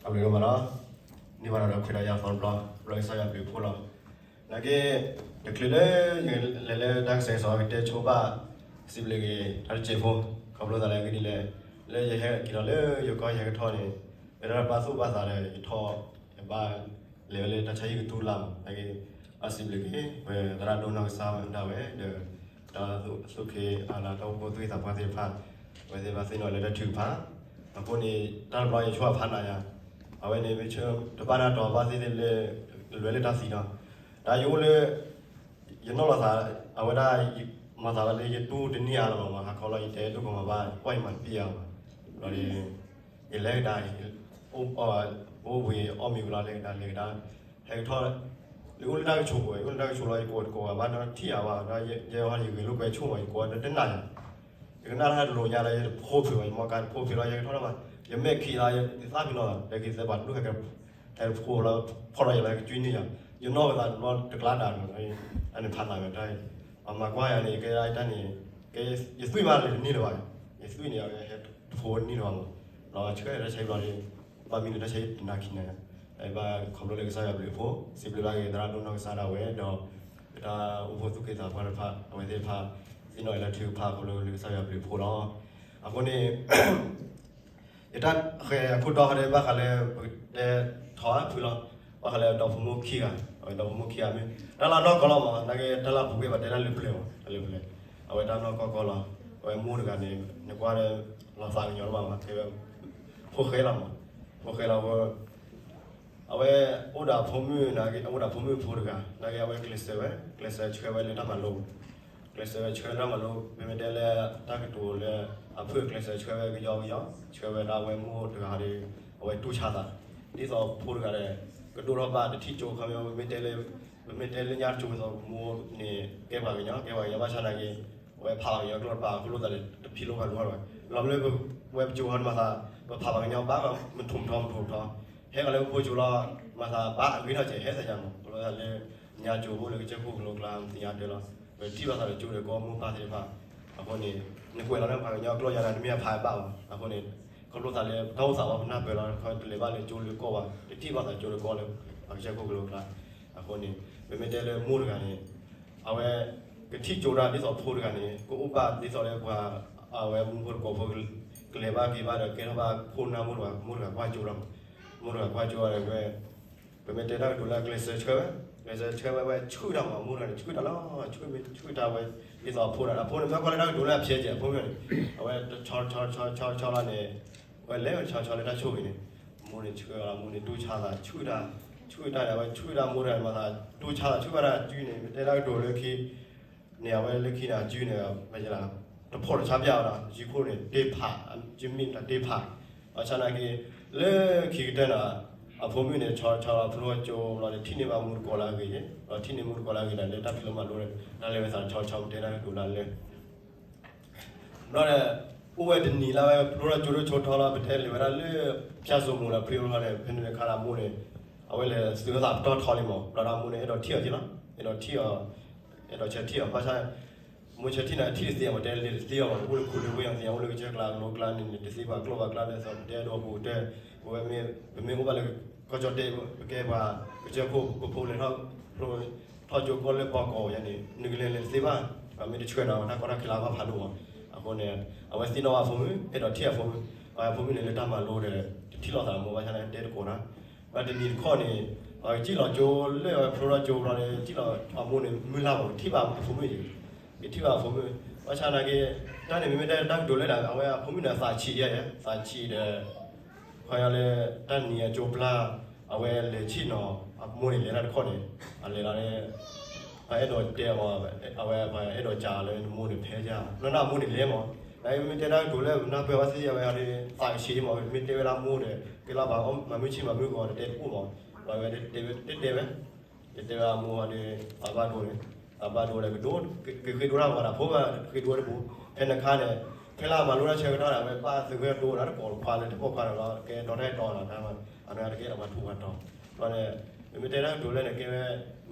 အဘျုးဒိၣ်မးလီၤ. န့ၢ်ဘၣ်ဒီးခွဲးဒီးယၤသီတဘျီ ဘျီကစၢ်ယွၤဘျုးဖှိၣ်လီၤ. နာ်က့ တချုးလၢယလဲၤလၢတၢ်ကစဲးကစီၣ်ကတဲဆိဘၣ် စံးဘျုးက့ၤ တၢ်တစဲးဖိ ခီဖျိသးလၢအဂ့ၢ်ဒ်လဲၣ်, လၢယဟဲက့ၤဒီးလၢယကီၢ်ယဟဲကထီၣ်န့ၣ် ယတၢ်ဘၣ်သူၣ်ဘၣ်သးဒီးယထီၣ် ယဘၣ်လဲၤဝဲလၢတၢ်ဆါဟံၣ်ကတူၢ်လၢ်မး နာ်က့ ဘၣ်စံးဘျုးက့ၤ ပသရၣ်ဒိၣ်နီၢ်ကစၢ်ဝဲဒၣ်ဝဲဒီး တၢ်သူၣ်က့ၢ်အလၤတၢ်အိၣ်ဖှိၣ်သူၣ်က့သးပှၢ်သ့ၣ်တဖၣ် အဝဲသ့ၣ်ဘၣ်သ့ၣ်နီၣ်လၢတၢ်ထုကဖၣ်, အဃိန့ၣ် တၢ်တဘျီယဆိကဖးနၤယၤ, အဝဲန့ၣ် တဘၣ်တၢ်တီၤဘၣ်သ့ၣ်သ့ၣ်လၢ လွဲလၢတၢ်သံဒီး တၢ်ယအိၣ်လၢ ယနီၢ်လီၤသး အဝဲဒၣ် မၤသးဝဲလၢယတူၢ်တန့ၢ်အါလီၤမး ဟးခီလီၤ ယတဲဒိၣ်ကီးမးဘၣ် ကွၢ်ယမၤတပ့ၢ်အါဘၣ်, ဒီး ယလဲၤကဒါ အိၣ်ဝ့ၤအီၣ်မ့ၤဝံၤလီၤ လဲၤကဒါလဲၤကဒါ ဟဲကထီၣ် ယအိၣ်လၢတၢ်ကဆိးပူၤ ယအိၣ်လၢတၢ်ကဆိးလီၤ ယကိးတကိးဘၣ်ဒီးထံၣ်အါဘၣ်ဒီး ယဲဟီယဂ့ၤလိာ်ကွဲဆိၣ်မး ယကိးတနၢ်ယၤ, ယကနၣ်တၢ်တလိၤညါလၢယတဖိဖုးဘၣ် ယမီၢ်ကါတဖိဖုးလီၤ ယဟဲကထီၣ်ဘၣ် ယမဲာ်ခံးလီၤ ယသၣ်ဖံးလီၤ ဒီးက့ၤသဲပှၤတဒူၣ်ဟဲက ဟဲတဖိလီၤ ဖီၣ်လီၤယၤလၢကကွံန့ၢ်ယၤ, ယနီၢ်ကသးတဘျီတကျါဒၣ်န့ၣ် တၢ်န့ၣ်ဖးနၤဝဲတၢ်အံၤ, ပှၤမၤကွၢ်ယၤန့ၣ် ကဲဒၣ်တၢ်န့ၣ် ကဲ ယသွံၣ်မးလၢတန့ၢ်လၢၤဘၣ်, ယသွံၣ်န့ၣ် အဝဲဟဲတဖိတန့ၢ်လၢၤဘၣ်မး, ဒီးဆှၢတၢ်ဆါဟံၣ်ဘျီဒီး ဘၣ်မံလၢတၢ်ဆါဟံၣ်တနၤခံနၤ, ဘၣ်ခီဖျိလၢကစၢ်ယွၤဘျုးဖှိၣ် စံးဘျုးဘၣ်က့ၤသရၣ်ဒိၣ်နီၢ်ကစၢ်ဒၣ်ဝဲဒီး ပတၢ်အိၣ်ဖှိၣ်သူၣ်က့သးပှၢ်တဖၣ် အဝဲသ့ၣ်တဖၣ် သ့ၣ်နီၣ်အံၤလၢထုကဖၣ်ခီဖျိလၢကစၢ်ယွၤဘျုးဖှိၣ်လီၤ. အဃိန့ၣ် ယတၢ်ဃဲၤအခိၣ်တီခီဒဲးဘၣ်ဃးလၢ ပကတဲထီၣ်ဖုလီၤ, ဘၣ်ဃးလၢဒီဖိမိၢ်ခံဂၤ, အဝဲဒီဖိမိၢ်ခံဂၤမ့ၢ် တၢ်လၢနီၢ်ကီၢ်လီၤမး နာ်က့တၢ်လၢပူၤကွံာ်ဘၣ်တဲတၢ်လၢပျၢၤမး တၢ်လၢပျၢၤ, အဝဲတၢ်နီၢ်ကီၢ်ကီၢ်လီၤ, အဝဲမိၢ်တဂၤန့ၣ် နကွၢ်ဒီး လီၤသးကညီၤလၢၤဘၣ်မး တဲဝဲ ဖိဃဲလီၤမး, ဖိဃဲလီၤဝဲ အဝဲအိၣ်ဒီးဖိမုၣ် နာ်က့ အိၣ်ဒီးဖိမုၣ်ဖိတဂၤ နာ်က့အဝဲကျဲးစၢးဝဲ ကျဲးစၢးဆှၢဝဲလၢတၢ်မၤလိ ကျဲးစၢးဝဲဆှၢလၢတၢ်မၤလိ မ့မ့ၢ်တဲလၢတၢ်ကတိၤလၢ အဖုၣ်ကျဲးစၢးဆှၢဝဲကယီကယီ ဆှၢဝဲဒၣ်ဝဲမိၢ်တဂၤဒီး အဝဲတူၢ်ဆါသး ဒ်သိးဖိတဂၤဒီး ကဒိၣ်ထီၣ်ဘၣ်တထံၣ်ကၠိခီပညီ ပမ့ၢ်တဲလၢ ပမ့ၢ်တဲလၢညါကၠိသိးပမိၢ်န့ၣ် ကဲပှၤကညီ ကဲပှၤကညီဘၣ်ဆၣ်နာ်က့ အဝဲဖးပှၤကညီကျိာ်တပာ်အဃိလိာ်သးလၢတဖံးလိၣ်ဖးလိၣ်ထီၣ်ဝဲ လီၤမ့ၢ်လၢပဝဲပကၠိဟီန့ၣ်မၤသး ပဖးပှၤကညီဘၣ်မထူၣ်မထီမထူၣ်မထီ ဟဲဃီၤလၢပဖိကၠိလီၤ မၤသးဘၣ်အဂ့ၤထီၣ်ကဲး ဟဲသးယၤမး လီၤသးလၢ ညါကၠိအိၣ်လၢကစၢၢ်ခိၣ်ကလိကျါ သ့ၣ်ညါတဲလီၤ ပထံၣ်ဘၣ်သးလၢကၠိဒီးကီၢ်မိၢ်ပၢ်သ့ၣ်တဖၣ် အဃိန့ၣ် နကွဲးလီၤလၢပှၤကညီကျိာ်ယၤဒီး နမ့ၢ်အဖးဘၣ်မး အဃိန့ၣ် ခီဖျိသးလၢတၢ်အိၣ်သးဝဲပနၢ်ပၢၢ်လီၤ ခီတလဲၤဘၣ်လၢကၠိလၢကီၢ်ဘၣ် တထံၣ်ဘၣ်သးကၠိလၢကီၢ်လၢ ပှၤကစၢၢ်ခိၣ်ကလိကျါ အဃိန့ၣ် ပမ့ၢ်တဲလၢမိၢ်တဂၤန့ၣ် အဝဲ ကထံၣ်ကၠိတၢ်ဒ်သိးဖိတဂၤန့ၣ် ကအိၣ်ဘၣ်ဒ်သိးလၢပှၤ အဝဲမူဖိတကိးဖိ ကလဲၤဘၣ်က့ၤဘၣ်ဒီး ကဲထီၣ်ဘၣ်ခိၣ်နၢ်မိၢ်တဂၤ မိၢ်တဂၤကွၢ်ကၠိတၢ်မး မိၢ်တဂၤကွၢ်ကၠိဒီးဝဲ ပမ့ၢ်တဲတၢ်ကတိၤလၢကျဲးစၢးဆှၢဝဲ ကျဲးစၢးဆှၢဝဲဝဲ ဆှုၣ်တၢ်မး မိၢ်တဂၤန့ၣ် ဆှုၣ်တၢ်လီၤ ဆှုၣ်မ့ၢ်ဆှုၣ်တၢ်ဝဲ ဒ်သိးအဖိဒီး အဖိန့ၣ် မ့ၢ်ကွၢ်လၢတၢ်ကတိၤလၢအဖျဲးကဲး အဖိမ့ၢ်န့ၣ် အဝဲတဆီဆီဆီဆီဆီလီၤန့ၣ် ဝဲလဲၤဝဲတဆီဆီလၢတၢ်ဆိၣ်ဂ့ၤန့ၣ် မိၢ်န့ၣ်ဆှၢလီၤ မိၢ်န့ၣ်တူၢ်ဆါသး ဆှုၣ်တၢ် ဆှုၣ်တၢ်ဒီး အဝဲဆှုၣ်တၢ်မိၢ်တဂၤန့ၣ်မၤသး တူၢ်ဆါသး ဆှုၣ်ဘၣ်တၢ်အစုန့ၣ် မ့ၢ်တဲတၢ်ကတိၤလၢခံ န့ၣ် အဝဲလၢခံန့ၣ် အစုန့ၣ် မ့ၢ်ယလၢ တဖီၣ်တဆါပျၢ်အီၤဒီး ယံၤခိၣ်န့ၣ် တ့ဖး ယမ့ၢ်တၢ်တ့ဖး ဘၣ်ဆၣ်နာ်က့ လၢခံကတၢၢ်န့ၣ် အဖိမုၣ်န့ၣ် ဆီဆီလီၤ ဖျိကၠိလီၤန့ၣ် ထံၣ်န့ၢ်ဘၣ်မူတကိးလၢအဂ့ၤ ဒီးထံၣ်န့ၢ်မူတကိးလၢအဂ့ၤဒီး လၢတၢ်ဖံးလိမၤလိဒီး တၢ်လဲၤဝဲသးဆီဆီ ပတဲတၢ်ကတိၤလၢလၢ ဘျီဒီး အိၣ်ဝဲတနံၤလၢဝဲဖျိထီၣ်ကၠိဒိၣ်ဆိထီလီၤ ပတဲလဲၤဝဲဒၣ်လၢ ဖၠၣ်စိမိၤလၢဖရံလီၤန့ၣ် ဖဲန့ၣ်ခါလၢအမိၢ်န့ၣ် အဝဲလဲၤသုးဝဲသးပတီၢ်ထီလံမး ဘျီဒီးအမိၢ်န့ၣ် အဲၣ်ဒိးထံၣ်အီၤက့လီၤ အဲၣ်ဒိးထံၣ်အီၤက့လီၤ အဲၣ်ဒိးဆၢထံၣ်အီၤ ဘၣ်ဆၣ် မိၢ်ဆၢထံၣ်န့ၣ် ထံၣ်တသ့အီၤ ပတဲလဲၤတသ့အီၤ အိၣ်လၢခိၣ်လၢဝ့ၢ်အီၤသ့ အိၣ်လၢကစၢၢ်ကျါကလိကျါန့ၣ် တသ့ပှၤကျိာ်ပှၤကျါဒီး သးပတဲဒိးပူၤတဲ ပဝဲမ့ၢ် ပမ့ၢ်အိၣ်ဘၣ်လၢ ကီၢ်ကၠီၣ်တဲၣ် ပကဲပှၤ ကစၢၢ်ခိၣ်ပဖိလဲၤထီၣ် ဖျိ ထီၣ်ကၠိကီၢ်လၢပှၤကိးယါန့ၣ် နကလဲၤလဲၤတသ့ဘၣ် ပှၤမ့ၢ်တဆှၢနီၤ တၢ်ကီတၢ်ခဲလၢအဂီၢ်ဖးဒိၣ်မး အဃိန့ၣ် အဝဲသ့ၣ်နီၣ်ဘၣ်အဖိမုၣ် အဲၣ်ဒိးထံၣ်အဖိမုၣ် ပှၤအဖိမုၣ်န့ၣ်လၢတၢ်မၤလိဒီး တထံၣ်လိာ်သးအမိၢ်ဘၣ်ဆၣ်န့ၣ် တဲတကိးနီၤ ဘၣ်တနံၤတခီန့ၣ် ပှၤကစံၣ်လီၤကၠိလၢအဝဲဖျိထီၣ်ကၠိဘျီန့ၣ် စံၣ်လီၤအမိၢ်န့ၣ် မုၢ်လၢ်မး ကထံၣ်ဘၣ်အဖိမုၣ်အံၤ ကထံၣ်ဘၣ်အဖိမုၣ် ဘၣ်ဆၣ်နာ်က့ တၢ်န့ၣ်မ့မ့ၢ်တဲတၢ်ကတိၤလၢဒၣ် အဝဲအဖိမုၣ်န့ၣ် သးဆံးယဲ သးဆံးဒီး ခီယီၤလၢ တၢ်နံၤအကၠိပျၢ် အဝဲလဲၤဆံၣ်နီၤ အမိၢ်န့ၣ်လဲၤတၢ်တခီန့ၣ် အလဲၤလီၤန့ၣ် ပှၤအဲၣ်ဒိးတဲအီၤ အဝဲပှၤအဲၣ်ဒိးကးလၢနမိၢ်န့ၣ်ဖဲယါ နီၢ်နီၢ်အမိၢ်န့ၣ်လဲၤမး နမ့ၢ်တဲတၢ်ကတိၤလၢနၢ်ပၢၢ်ဝဲသ့ၣ်အဝဲအီၤဒီး သးဆံးမး မ့ၢ်တဲဝဲဒၣ်မိၢ်ဒီး ကဲလီၤပှၤမၤမုၢ်ဆံၣ်မၤမုၢ်ဂီၤတတဲတအိၣ်မး ပှၤဝဲတဲဝဲတဲတဲဝဲ ယတဲဝဲအမိၢ်အီၤဒီး သးဘၣ်ဒိန့ၣ် သးဘၣ်ဒိဒီးကဒိ ကဃ့ဒိတၢ်ဝဲဒၣ်ဖိဘၣ် ဃ့ဒိတပူၤ ဖဲန့ၣ်အခါန့ၣ် ဖဲလၢအမၤလိတၢ်ဆၢကတီၢ်န့ၣ် အဝဲဘၣ်သုးဝဲဒိဒီးတကိးတခွါလၢတပိာ်ခွါန့ၣ်လီၤ ကဲဒီတၢ်အဲၣ်တီဒီးတၢ် အနီၢ်တကဲအဝဲထူးဝဲတီၤ ဘျီန့ၣ် မ့မ့ၢ်တဲတၢ်ကတိၤလၢန့ၣ် ကဲဝဲ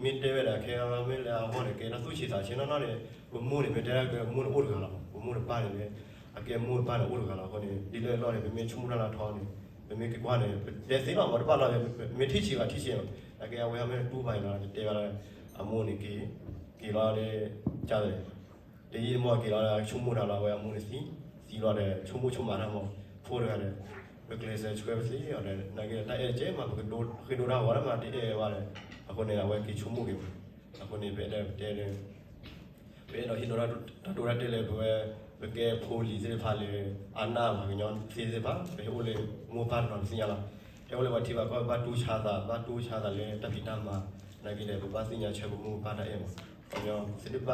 မ့ၢ်တဲဝဲဒၣ်ခဲအံၤမ့ၢ်လၢအဂီၢ်န့ၣ် ကဲတၢ်သူၣ်ဆံးသးဆံးနီၢ်နီၢ်န့ၣ် ပမိၢ်န့ၣ် မ့ၢ်တဲတၢ်ကတိၤ ပမိၢ်န့ၣ်အိၣ်တဂၤလီၤ ပမိၢ်တပၢ်န့ၣ် အကဲမိၢ်တပၢ်န့ၣ်အိၣ်တဂၤလီၤအဃိန့ၣ် ဒ်လဲၣ်လီၢ်န့ၣ် ပမ့ၢ်ဆိကမိၣ်တၢ်လၢအထီန့ၣ် ပမ့ၢ်က့ၤကွၢ်န့ၣ် ပတဲသ့လီၤမး တဘၣ်လီၤ, မ့ၢ်ထံၣ်ဆံးဘၣ်ထံၣ်ဆံးလီၤ. နာ်က့အဝဲမ့ၢ်တူၢ်ဘၣ်အံၤလီၤ တဲဘၣ်လၢ အမိၢ်န့ၣ်က့ၤ, က့ၤလီၤဒီး ကလဲၣ်, တယံာ်တမီၢ်က့ၤလီၤဒီး ဆိကမိၣ်တၢ်လီၤ အဝဲအမိၢ်န့ၣ်သံ, သံလီၤဒီး ဆိကမိၣ်ဆိကမးတၢ်မး, ဖိတဂၤဒီး ပကျဲးစၢးဆှၢပသ့အီၤဒီး နာ်က့တၢ်အဲၣ်ကဲမး ပဃ့ဒိတၢ်ဂီၤတၢ်မး တအဲၣ်ဝဲဒီး အဃိန့ၣ် အဝဲက့ၤဆိကမိၣ်က့ၤမး. အဃိန့ၣ် ပအဲၣ်ဒိးတဲလၢ ပအဲၣ်ဒိးဟ့ၣ်ဒိတၢ်ဒိတၢ်တဲာ်လၢပဝဲ ပကဲဖိလံၤသ့ၣ်တဖၣ်လၢ အနၢ်ပှၤကညီသ့သ့ၣ်တဖၣ် ပဟဲအိၣ်လၢမိၢ်ပၢ်တနီၤသ့ၣ်ညါလီၤ. ဟဲအိၣ်လၢပှၤထံပှၤကီၢ် ပဘၣ်တူၢ်ဆါသး ဘၣ်တူၢ်ဆါသးလၢတၢ်ဖံးတၢ်မၤ, နာ်က့ဒီး ပဘၣ်သ့ၣ်ညါဆၢပမိၢ်ပပၢ်တၢ်အဲၣ်မး. ပှၤကညီသ့ၣ်တဖၣ် ပ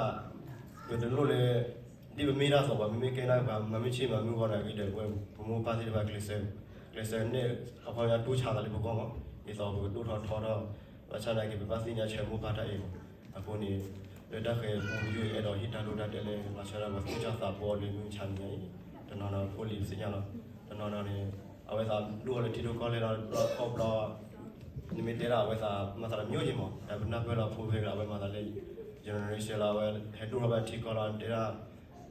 တလိၣ်လၢ ဒ်ပမ့ၢ်တၢ်သိးပှၤ မ့မ့ၢ်ကဲနာ်ပှၤ မၤမ့ၢ်ဆ့ၣ်မၤမ့ၢ်ဂီၢ်နာ်က့ဒီး ပဝဲပမိၢ်ပပၢ်သ့ၣ်တဖၣ် ကျဲးစၢး ကျဲးစၢးန့ၣ် အခီပညီတူၢ်ဆါသးလၢပဂီၢ်မး, ဒ်သိးပကဒိၣ်ထီၣ်ထီထီၣ်, ဘၣ်ဆၣ်နာ်က့ ပဘၣ်သ့ၣ်ညါဆၢမိၢ်ပၢ်တၢ်အဲၣ်မး. အဃိန့ၣ် လၢတၢ်ဃၤပူတယုၢ်အံၤ အဲၣ်ဒိးဟ့ၣ်တၢ်ဒိတၢ်တဲာ်လၢ မၤဆၢဒၣ်ပှၤသူၣ်ကၢ်သးပှၢ်လၢမုၢ်မဆါတနံၤညါအံၤ, တနီၤနီၤဖိလံၤသ့ၣ်ညါလီၤ. တနီၤနီၤန့ၣ် အဝဲသးဒိၣ်ထီၣ်လၢထံဒိၣ်ကီၢ်လဲၢ်လီၤ ခီဖျိ နမ့ၢ်တဲဒၣ်အဝဲသးမၤသးတမံၤယံၤမး, တၢ်ပနၢ်ပၢၢ်လီၤဖိဖဲလၢအဝဲမၤသးလၢ generation လီၤ အဝဲဟဲဒိၣ်ထီၣ်ဘၣ်ထံကီၢ်လီၤ တဲဒၣ်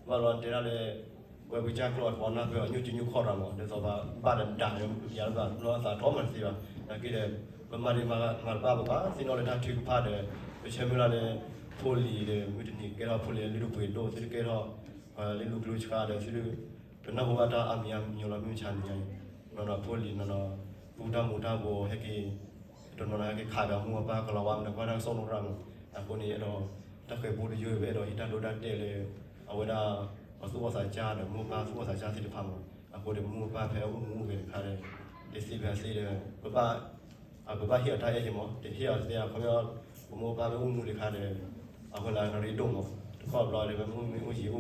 ဘၣ်လီၤတဲဒၣ်လၢ ဝဲပကစၢ်ကျိာ်အပှၤနၢ်ပၢၢ်အီၤ ညိၣ်ကၠံညိၣ်ခီၣ်တၢ်မး ဒ်သိးပဘၣ်ဒီးဒၣ်လၢယၤလၢဘၣ် ဘျီအသးထီၣ်မၤတသ့ဘၣ်. နာ်က့ဒီး ပမၤဒံးမၤတဘၣ် ပဘၣ်သ့ၣ်နီၣ်လၢတၢ်ထုကဖၣ်ဒီး ပဆၢမုၢ်လၢ်လၢ ဖိလံၤဒီး မုၢ်တနံၤကဲထီၣ်ဖိလံၤလၢလုၢ်ဒိၣ်ပှ့ၤဒိၣ် သုတကဲထီၣ် လၢလူၤကျိၤဆှါဒီး သုတနၢ်ဟူဘၣ်တၢ်အါမံၤအါမံၤလီၤ မုၢ်မဆါတနံၤညါအံၤ. နီၢ်နီၢ်ဖိလံၤနီၢ်နီၢ် သူၣ်တၢ်မူၤတၢ်ဘှီးဟဲက့ၤ တနီၤနီၤဟဲက့ၤခးက့ၤမိၢ်ပၢ်ကလီၤဝါမနုၤကွၢ်တၢ်ကစီၣ်လိၣ်ရၣ်မး. အဃိန့ၣ် အဲၣ်ဒိး တၢ်ဃၤပူတယုၢ် ပအဲၣ်ဒိးဟ့ၣ်တၢ်ဒိတၢ်တဲာ်လၢ အဝဲဒၣ် ပှၤသူၣ်ဘီၣ်သးစၢ်ဒီး မိၢ်ပၢ်သူၣ်ဘီၣ်သးစၢ်သ့ၣ်တဖၣ်မး. အဃိန့ၣ် ပမိၢ်ပၢ်ဖဲအိၣ်မူအိၣ်ဂဲၤတခါဒီး တသ့ဖဲသ့ဒီး ပဘၣ် ပဘၣ်ဟ့ၣ်အီၤတၢ်အဲၣ်က့ၤမး တဟ့ၣ်အီၤတသ့အခီပညီ ပမိၢ်ပၢ်ဖဲအိၣ်မူတခါဒီး အဝဲလၢနရ့ဒိၣ်မး တခီဘျီဒီး ပမ့ၢ်အိၣ်ယံၤအိၣ်ဘူး ပ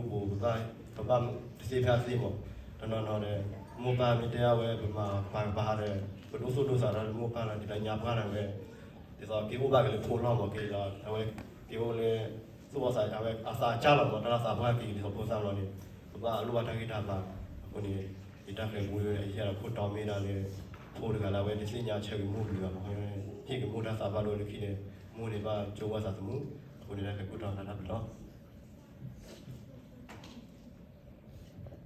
ဘၣ် ပဘၣ်တသ့ဖဲအသ့မး. တနီၤနီၤဒီး မိၢ်ပၢ်မ့ၢ်တဲအဝဲ ပမၤပာ်ကပၤဒီး ပဒိၣ်သူၣ်ဒိၣ်သးဒီး မိၢ်ပၢ်လီၤ ဒ်သိးညါပှၢ်ဒီးဝဲ ဒ်သိးက့ၤအိၣ်ဘၣ်က့ၤလၢဖိလီၤမး က့ၤလီၤ အဝဲက့ၤအိၣ်လၢ သူၣ်ဘီၣ်သး အဝဲအသးစၢ်လီၤမး တၢ်လၢသးပှၢ်က့ၤ ဒ်သိးဖိသၣ်လီၤန့ၣ် ပဘၣ်လိၣ်ဘၣ်တၢ်ဂံၢ်တၢ်ဘါ. အဃိန့ၣ် ယတၢ်ဃၤပူ ယအဲၣ်ဒိးခိၣ်တီမ့ၢ်ဒၣ်လၢ ဖိတဂၤလၢအဝဲတသ့ၣ်ညါဆၢက့ၤမိၢ်ပှၤဘၣ်မး ဟ့ၣ်က့ၤမိၢ်တၢ်သးဘၣ်ဒိလၢခံန့ၣ် မိၢ်န့ၣ်ဘၣ်ကၠိဘၣ်သးသမူ. အဃိန့ၣ် တၢ်ဃၤခိၣ်တီတၢ်တၢ်ဘျုးလီၤ.